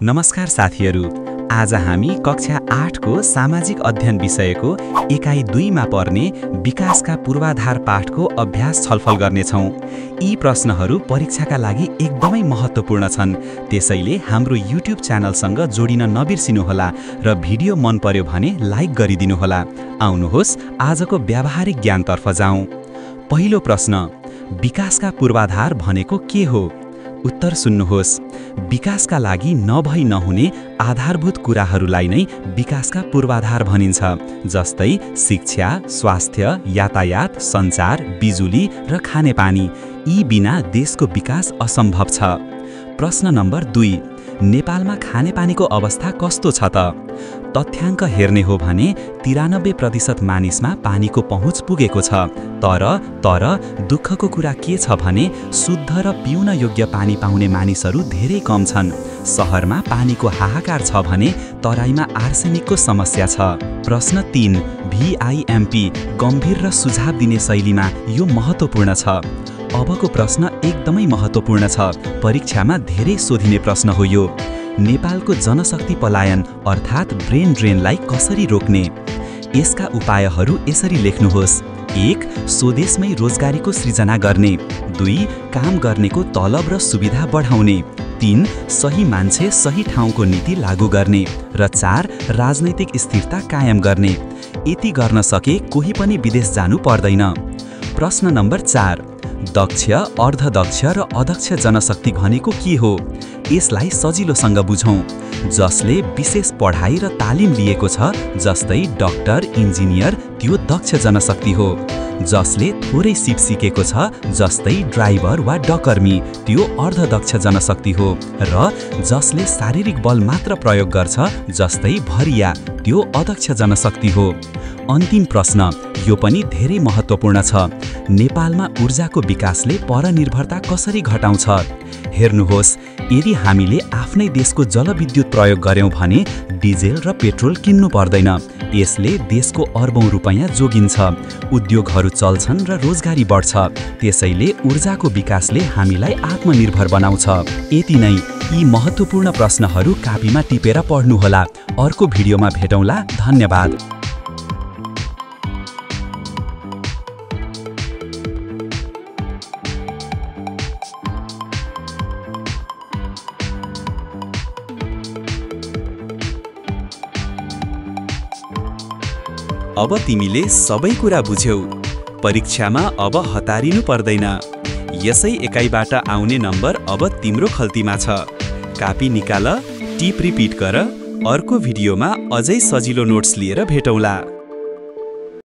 नमस्कार साथीहरू, आज हामी कक्षा 8 को सामाजिक अध्ययन विषयको एकाइ 2 मा पर्ने विकासका पूर्वाधार पाठको अभ्यास छलफल गर्नेछौँ। यी प्रश्नहरू परीक्षाका लागि एकदमै महत्त्वपूर्ण छन्, त्यसैले हाम्रो युट्युब च्यानलसँग जोडिन नबिर्सिनुहोला र भिडियो मन पर्यो भने लाइक गरिदिनुहोला। आउनुहोस् आजको व्यावहारिक ज्ञानतर्फ जाउँ। पहिलो प्रश्न, विकासका पूर्वाधार भनेको के हो? उत्तर सुन्नुहोस्। विकासका लागि नभई नहुने आधारभूत कुराहरूलाई नै विकासका पूर्वाधार भनिन्छ, जस्तै शिक्षा, स्वास्थ्य, यातायात, सञ्चार, बिजुली र खानेपानी। यी बिना देशको विकास असम्भव छ। प्रश्न नम्बर 2, नेपालमा खानेपानीको अवस्था कस्तो छ त? तथ्याङ्क हेर्ने हो भने 93% मानिसमा पानीको पहुँच पुगेको छ। तर दुःखको कुरा के छ भने शुद्ध र पिउन योग्य पानी पाउने मानिसहरू धेरै कम छन्। सहरमा पानीको हाहाकार छ भने तराईमा आर्सेनिकको समस्या छ। प्रश्न 3, VIMP गम्भीर र सुझाव दिने शैलीमा यो महत्त्वपूर्ण छ। अबको प्रश्न एकदमै महत्त्वपूर्ण छ, परीक्षामा धेरै सोधिने प्रश्न हो यो। नेपालको जनशक्ति पलायन अर्थात् ब्रेन ड्रेनलाई कसरी रोक्ने? यसका उपायहरू यसरी लेख्नुहोस्। 1. स्वदेशमै रोजगारीको सृजना गर्ने। 2. काम गर्नेको तलब र सुविधा बढाउने। 3. सही मान्छे सही ठाउँको नीति लागू गर्ने। र 4. राजनैतिक स्थिरता कायम गर्ने। यति गर्न सके कोही पनि विदेश जानु पर्दैन। प्रश्न नम्बर 4, दक्ष, अर्धदक्ष र अदक्ष जनशक्ति भनेको के हो? यसलाई सजिलोसँग बुझौँ। जसले विशेष पढाइ र तालिम लिएको छ, जस्तै डाक्टर, इन्जिनियर, त्यो दक्ष जनशक्ति हो। जसले थोरै सिप सिकेको छ, जस्तै ड्राइभर वा डकर्मी, त्यो अर्धदक्ष जनशक्ति हो। र जसले शारीरिक बल मात्र प्रयोग गर्छ, जस्तै भरिया, त्यो अदक्ष जनशक्ति हो। अन्तिम प्रश्न, यो पनि धेरै महत्त्वपूर्ण छ। नेपालमा ऊर्जाको विकासले परनिर्भरता कसरी घटाउँछ? हेर्नुहोस्, यदि हामीले आफ्नै देशको जलविद्युत प्रयोग गर्यौँ भने डिजेल र पेट्रोल किन्नु पर्दैन। यसले देशको अर्बौं रुपैयाँ जोगिन्छ, उद्योगहरू चल्छन् र रोजगारी बढ्छ। त्यसैले ऊर्जाको विकासले हामीलाई आत्मनिर्भर बनाउँछ। यति नै, यी महत्त्वपूर्ण प्रश्नहरू कापीमा टिपेर पढ्नुहोला। अर्को भिडियोमा भेटौँला। धन्यवाद। अब तिमीले सबै कुरा बुझ्यौ। परीक्षामा अब हतारिनु पर्दैन। यसै एकाइबाट आउने नम्बर अब तिम्रो खल्तीमा छ। कापी निकाल, टिप रिपिट गर। अर्को भिडियोमा अझै सजिलो नोट्स लिएर भेटौँला।